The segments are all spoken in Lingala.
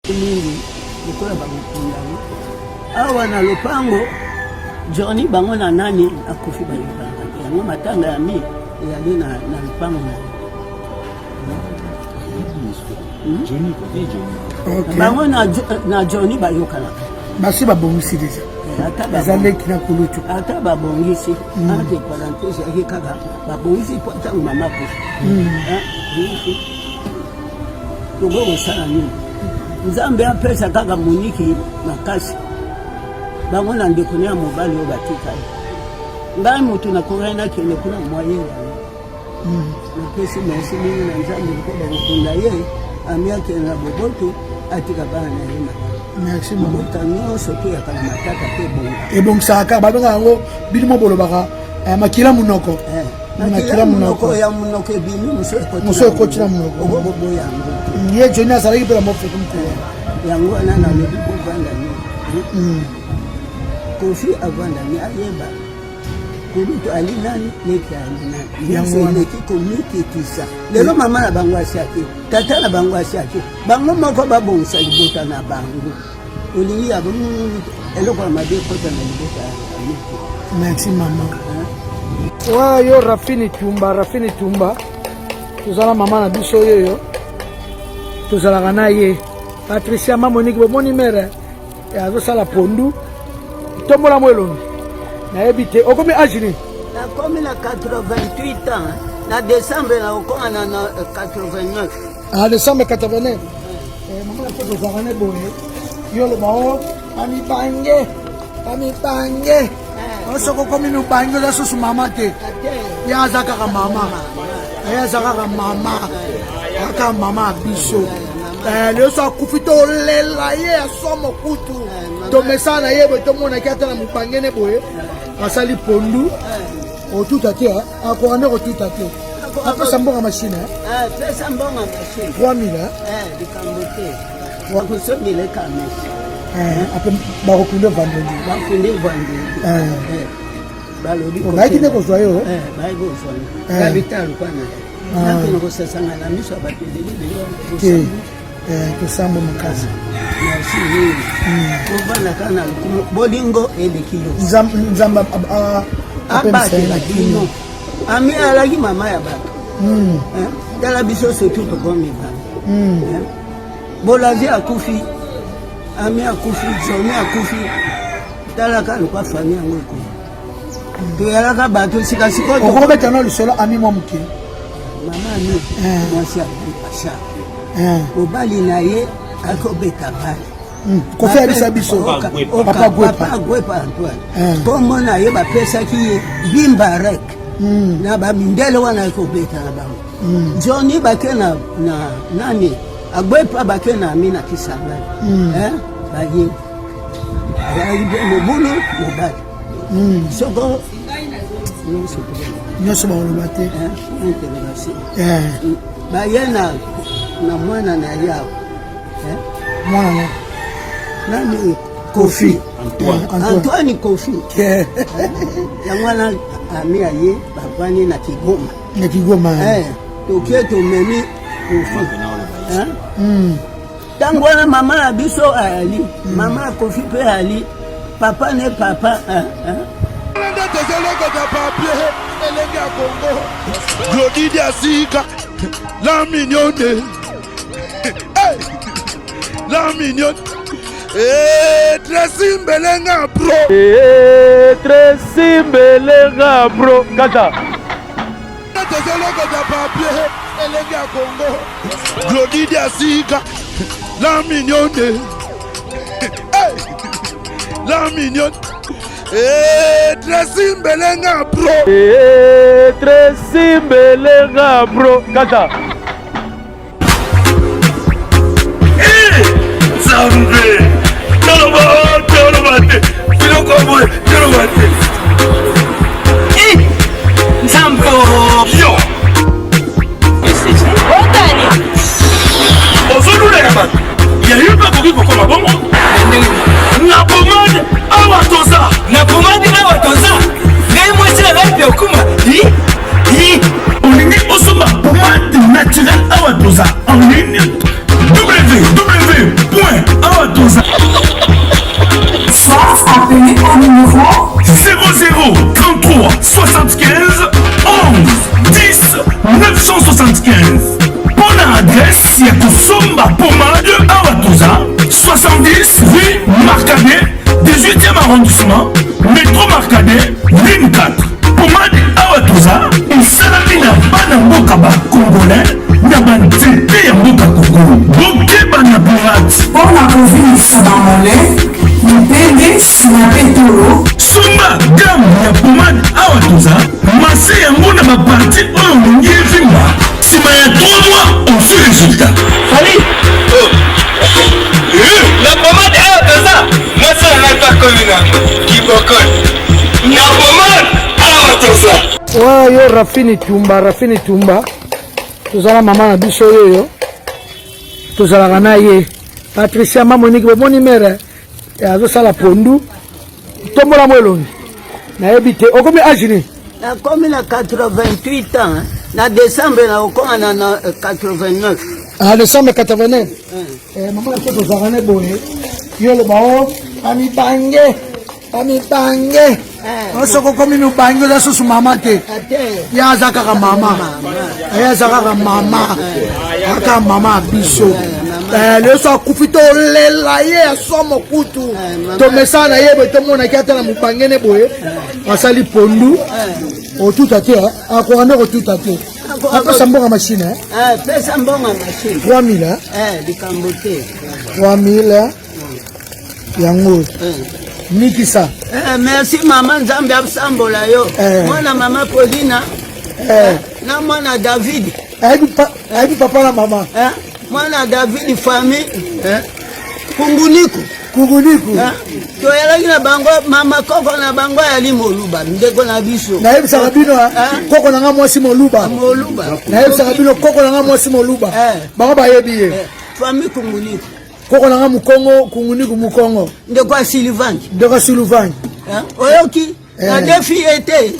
Mingi lokola bakokunda ye awa na lopango Johnny bango na nani akufi bayokanaka te yango matanga ya mi ezali na, na lopango na ye hmm? bango na, na Johnny bayokanaka basi babongisi deja eh, eza leki na kulutu ata babongisi hmm. entre parenthèse yaki kaka babongisi mpo ntango mama akufi hmm. eh, tokoki kosala nini nzambe apesa kaka moniki makasi bango na ndeko ne ya mobali oyo batikali ngai motu nakokaki nakende kuna mwaye yango hmm. napesi merci mingi na nzambe mpo bakokunda ye ami akende na boboto atika bana na ye malamu merci mabota nyonso toyaka na matata mpe ebonga ebongisaka kaka babengaka yango bino mo bolobaka eh, makila monoko eh. makila monoko ya monoko ebimi mosu ekoti na monoko okoboya yango ye joni azalaki mpe na mofeki mokolo yango wana nalobi bovanda ni hmm. kofi avanda ni ayeba kulutu ali nani leki ali nani nyonso eleki komikitisa lelo mama na bango asiaki tata na bango asiaki bango moko babongisa libota na bango olingi ya eloko ya mabe ekota na libota ya miki merci mama wa yo rafini tumba rafini tumba tozala mama na biso yeyo tozalaka na ye patricia mamoniki bomoni mere eh, azosala pondu tombola mo elongi nayebi te okomi age nini nakomi na 88 ans na décembre nakokoma na 89 Ah, décembre 89. Eh, maman na biso tozalaka ne boye. Yo loba o oh, bamibange bamibange eh. soki okomi mobange oza susu mama te ye aza kaka mama ye aza kaka mama kaka mama ya biso eh, lelo so akufi tolela ye ya somo kutu tomesana na ye boye tomonaki ata na mobange ne boye asali pondu otuta te akoka nde kotuta te apesa mbongo machine eh? pesa mbongo machine 3000 eh? likambo te bakosomela ekamesi ape bakokunde vendredi bakunde vendredi balobi bayaki nde kozwa yo bayaki kozwa yo babitaluka na ye nakende kosasanga na miso ya bato ebele ebele Eh, tosambo makasi merci mingi kovanda kaka na lokumu bolingo eleki yo nzambe abatela bino ami alaki mama ya bato hmm. eh, tala biso surtout tokomi bana hmm. eh, bolazi akufi ami akufi jomi akufi talaka lokwa fami yango ekomi toyalaka bato sikasikoyo okobeta na lisolo ami mwa moke mama ami eh. mwasi asha eh. mobali na ye akobeta bale hmm. kofi ayebisa biso papa gwepa antoine eh. nkombo na ye bapesaki ye bimbarek hmm. na bamindele wana akobeta na bango hmm. joni bake na nani agwepa bake na ami na kisangani baye azalaki mpe mobulu mobali hmm. soko nyonso bakoloba te interrogation eh. hmm. baye na na mwana na ye awa eh? mwana na nani kofi antoine kofi yango wana ami aye bavandi na kigoma na kigoma eh, toke tomemi kofi ntango wana mama na biso ayali mama akofi mpe ayali papa ne papa eh, eh. nde tozolokota papie elenge ya kongo glodi diasika la mignonne hey! la mignonne hey, Tracy Mbelenga bro hey, Tracy Mbelenga bro kaka tozolokota papie elenge ya kongo glodi diasika la mignonne hey! la mignonne hey, Tracy Mbelenga bro hey, Tracy Mbelenga bro kaka Nzambe toloba toloba te biloko boye toloba te Nzambe yo otani ozolulaka bato ya yo mpe akoki kokoma bongo na pomade awa toza na pomade awa toza ngai mwasi na ngai mpe okuma olingi osomba pomade naturel awa toza en ligne www. 975. Mpo na adresse ya kosomba pomade awa toza 70 rue Marcadet, 18e arrondissement, metro Marcadet, ligne 4. Pomade awa toza esalami na bana mboka ba congolais na banzete ya mboka Congo. Bokeba na pirate. Mpo na kovimbisa bamole, mipende, nsima mpe ntolo. Somba gamme ya pomade awa toza masse yango na ba partie oyo olingi evimba sima ya 3 mois ozwi resultat. Fally oh. Eh, na pomade awa toza mwasi na ngai mpe akomi na kibokol na pomade awa toza. Oyo yo Rafini Tumba, Rafini Tumba, tozala mama na biso oyo tozalaka na ye Patricia Mamoniki, bomoni mere eh, azosala pondu tombola mo elongi nayebi te okomi age nini nakomi na 88 ans na décembre nakokoma na 89 ah, décembre 89 eh, mama na biso tozalaka ne boye yo oloba o oh, bamibange bamibange eh. soki okomi mobange oza susu mama te ye aza kaka mama ye aza kaka mama kaka mama ya biso eh, lelo so akufi tolela ye ya somo kutu eh, tomesana na ye boye tomonaki ata na mobange ne boye asali pondu otuta te akoka nde kotuta te apesa mbongo machine pesa mbongo machine 3000 likambo te 3000 yango nikisa eh, merci mama nzambe asambola yo eh. mwana mama polina eh. na mwana david ayebi papa na mama eh, mwana david famille eh, kunguniku kunguniku eh, toyalaki na bango mama koko na bango ayali moluba ndeko na biso nayebisaka bino eh? koko na nga mwasi moluba moluba nayebisaka bino koko na nga mwasi moluba bango bayebi ye famille kunguniku Koko na nga mukongo kunguniku mukongo. Ndeko ya Sylvain. Ndeko ya Sylvain. Oyoki eh. Na defi ye te.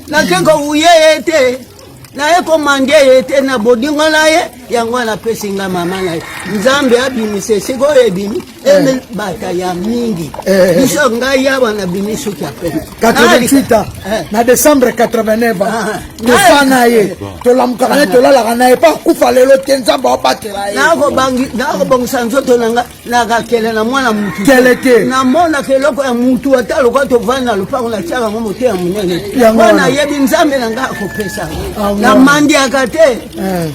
Nake kowuye ye te. Naye komande ye te na bodingo na ye yango wana apesi nga mama na ye nzambe abimisa esika oyo ebimi eh. emebata ya mingi eh. biso ngai awa nabimi suki ya pembe 88 ans na décembre 89 ans ah. tofa na ye tolamukaka na ye tolalaka na ye mpo akufa lelo te nzambe aobatela ye nakobongisa nzoto na nga nakakele na mwana mutu kele te namonaka eloko ya mutu ata lokola tovandi na lopango natiaka yango moteya monene mpo nayebi nzambe na nga akopesa namandiaka te eh.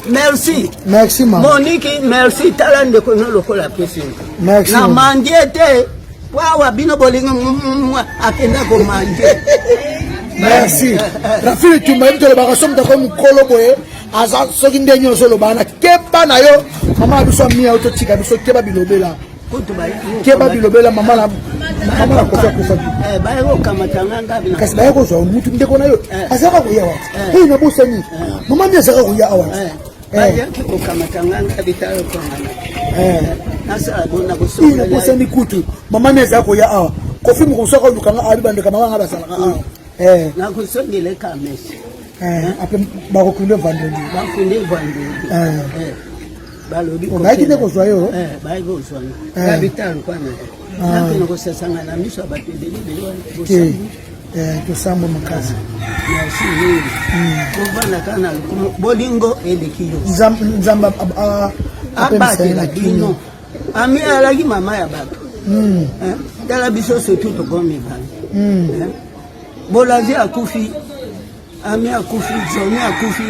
merci merci mama moniki merci tala ndeko no lokola apesi nga namandie te Po awa bino bolingi akenda komanje. Merci. Rafili Tumba yebi tolobaka soki moto akomi mokolo boye aza soki nde nyonso oloba wana keba na yo mama na biso amia yo totika biso keba bilobela keba bilobela mama na mama na kofi akufaki eh, kasi baye kozwa mutu ndeko na yo eh. azalaka koya wapi eh. nabosani mama mi azalaka koya awa bayaki kokamata nga nga bitalo kongana nasala bona kosonga kosani kutu mama mi azala koya awa kofi mokomosu akoluka nga abi bandeka mama nga bazalaka awa nakosongela ekamesi apres bakokunde vendredi bakunde vendredi balobi bayaki nde kozwa yo bayaki kozwa nga bitalo kwana nakende kosasanga na miso ya bato ebele ebele wana bosambu Eh, tosambo makasi merci mingi kovanda kaka na lokumu bolingo eleki yo nzambe abatela bino ami alaki mama ya bato hmm. eh, tala biso surtout tokomi bana hmm. eh, bolazi akufi ami akufi joni akufi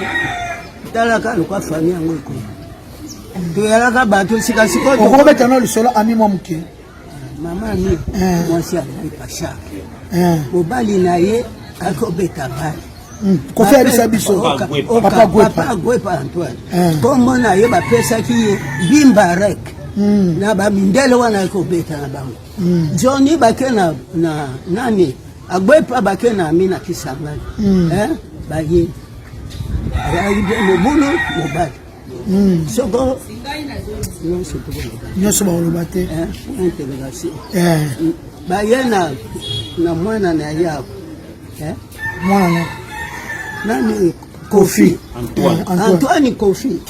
talaka lokwa fami yango ekomi toyalaka bato sikasikoyo okobeta na lisolo ami mwa moke Mama ni eh. mwasi azali pasha eh. mobali na ye akobeta bale hmm. kofi ayebisa biso papa gwepa antoine nkombo eh. na ye bapesaki ye bimbarek hmm. na bamindele wana ekobeta na bango hmm. johnny bake na, na nani agwepa bake na ami na kisangani eh, baye azalaki mpe mobulu mobali Hmm. soko nyonso tokoloba nyonso bakoloba te eh, interrogation eh. baye na na mwana na ye ako eh? mwana nani kofi antoine, antoine kofi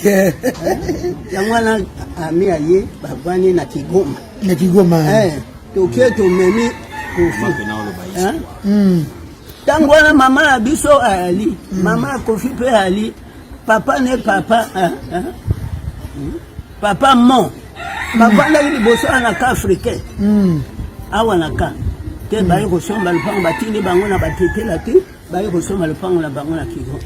yango wana ami aye bavandi na kigoma na kigoma toke tomemi kofi ntango wana mama na biso ayali mama ya kofi mpe ayali. Papa ne papa hein, hein? Papa mon bavandaki liboso wana na ka africain awa na ka te baye kosomba lopango batindi bango na batetela te baye kosomba lopango na bango na kigo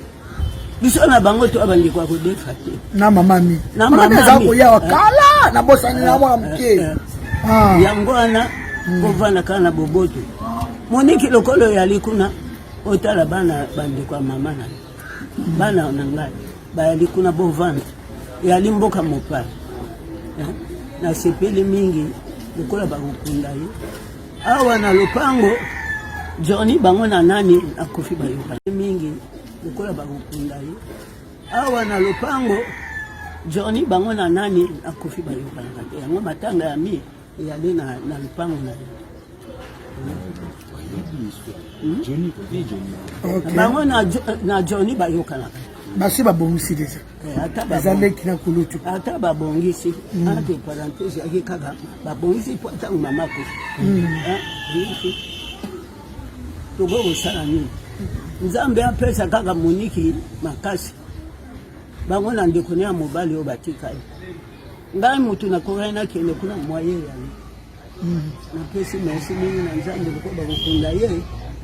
biso na bango to bandeko ya kodefa te na mama mi Na mama mama aza mi. koya wa kala nabosani na mwana moke eh, Ah. yango wana kovanda kaka na boboto moniki lokolo oyali kuna otala bana bandeko ya mama na yo bana na ngai bayali kuna bovanda eyali mboka mopaya eh, nasepeli mingi lokola bakokunda ye awa na lopango Johnny bango na nani nakofi bayoka mingi lokola bakokunda ye awa na lopango Johnny bango na nani nakofi bayokanaka te yango matanga ya mi eyali na, na lopango na ye Ok. bango na, na Johnny bayokanaka Basi babongisi deja. Eh, ata Eza babong- leki na kulutu. ata babongisi entre parenthèse yaki kaka babongisi mpo ntango mama akufi Eh, tokoki kosala nini nzambe apesa kaka moniki makasi bango na ndeko ne ya mobali oyo batika ye ngai motu nakokaki nakende kuna mwaye yango napesi merci mingi na nzambe lokola bakokunda ye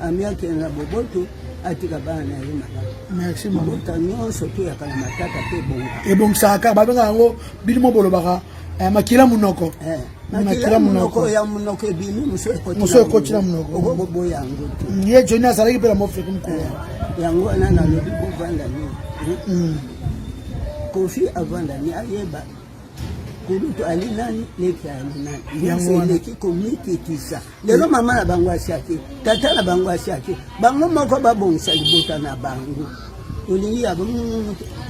ami akende na boboto atika bana na ye malamu Merci mama. mabota nyonso toyaka na matata mpe ebonga Ebongisaka kaka babengaka yango bino mo bolobaka eh, makila monoko. Eh, Makila makila monoko. monoko ya monoko ebimi mosu Mosusu ekoti na monoko. okokoboya yango te Ye Johnny azalaki mpe na mofriki mokolo. yango wana nalobi bovanda nini kofi avanda ni ayeba kulutu ali nani leki ali nani Yango nyonso wana. eleki komikitisa lelo mama na bango asiaki tata na bango asiaki bango moko babongisa libota na bango olingi ya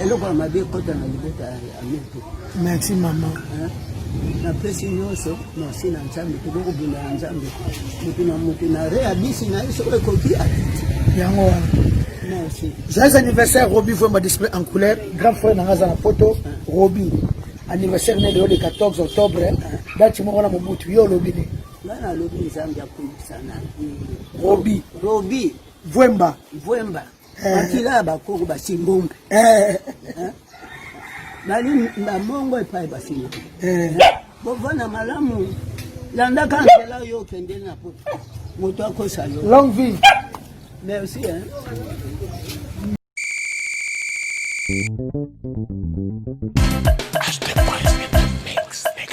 eloko ya mabe ekota na libota ya mito Merci mama. napesi nyonso merci na nzambe tokoki kobunda na nzambe motu na motu na re abisi na ye soki ekoki akiti Yango wana. merci Joyeux anniversaire Roby Vwemba display en couleur. Grand frère na nga aza na poto Roby. Anniversaire né le 14 octobre. Date moko na mobutu yo olobi ne. ngai nalobi nzambe akolukisa na ye Roby robi Vwemba. vwemba makila ya bakoko basingombe Eh, bali bamongo epai basingombe eh. bovanda malamu landaka nzela oyo okendeli na poto moto akosa yo Longue vie. merci hein?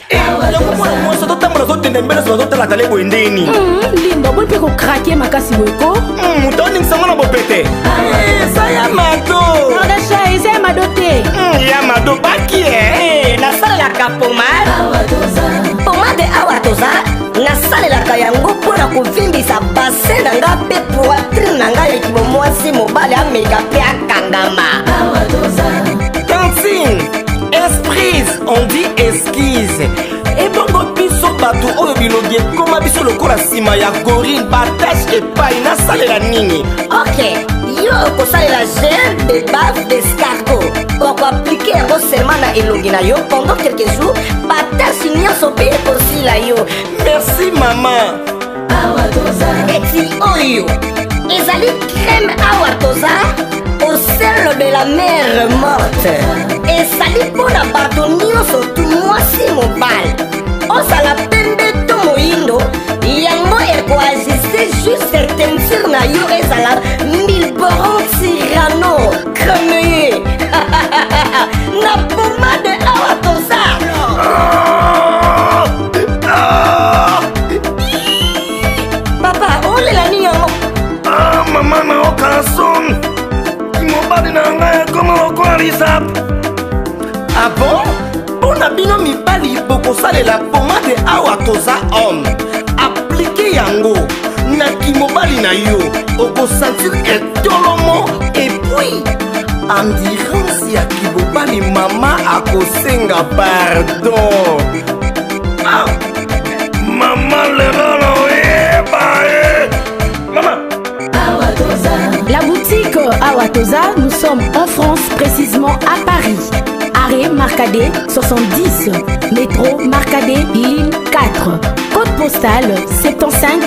Yango mwana mwasi azotambola azotenda mbele so azotala tale boye ndeni Linda oboni mpe kokrake makasi boye ko moto aoningisango na bopete eza ya mado Nordasha eza ya mado te ya mado baki e Nasalelaka pomade pomade awa toza nasalelaka yango mpo na kovimbisa basin na nga mpe poitrine na ngai ekimo mwasi mobali ameka mpe akangama. Tantine esprise on dit esquise ebongo biso bato oyo bilongi ekoma biso lokola nsima ya gorille batashe epai nasalela nini? Ok, yo okosalela gel de bave d'escargot okoaplike yango seulement na elongi na yo pendant quelques jours batashe nyonso mpe ekosila yo. Merci mama. Eti oyo ezali crème awa toza au sel de la mer morte ezali mpo na bato nyonso tu mwasi mobali ozala pembe to moyindo yango ekoajuste juste teinture na yo ezala milboron tirano cremeye na pomade awa toza. Papa olela nini yango? Ah, mama naoka son mobali na ngai akoma lokola lisapo ah bon mpo na bino mibali bokosalela pomade awa toza homme aplike yango na kimobali na yo okosentir etolomo et puis endurance ya kibobali mama akosenga pardon ah. Mama lelo naoyeba ye mama. La boutique Awatoza, nous sommes en France, précisément à Paris. Arrêt Marcadet 70, métro Marcadet, ligne 4. Code postal 75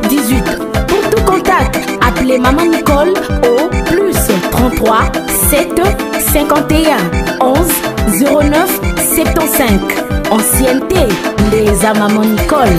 018. Pour tout contact, appelez Maman Nicole au plus 33 7 51 11 09 75. Ancienneté nde eza mama Nicole.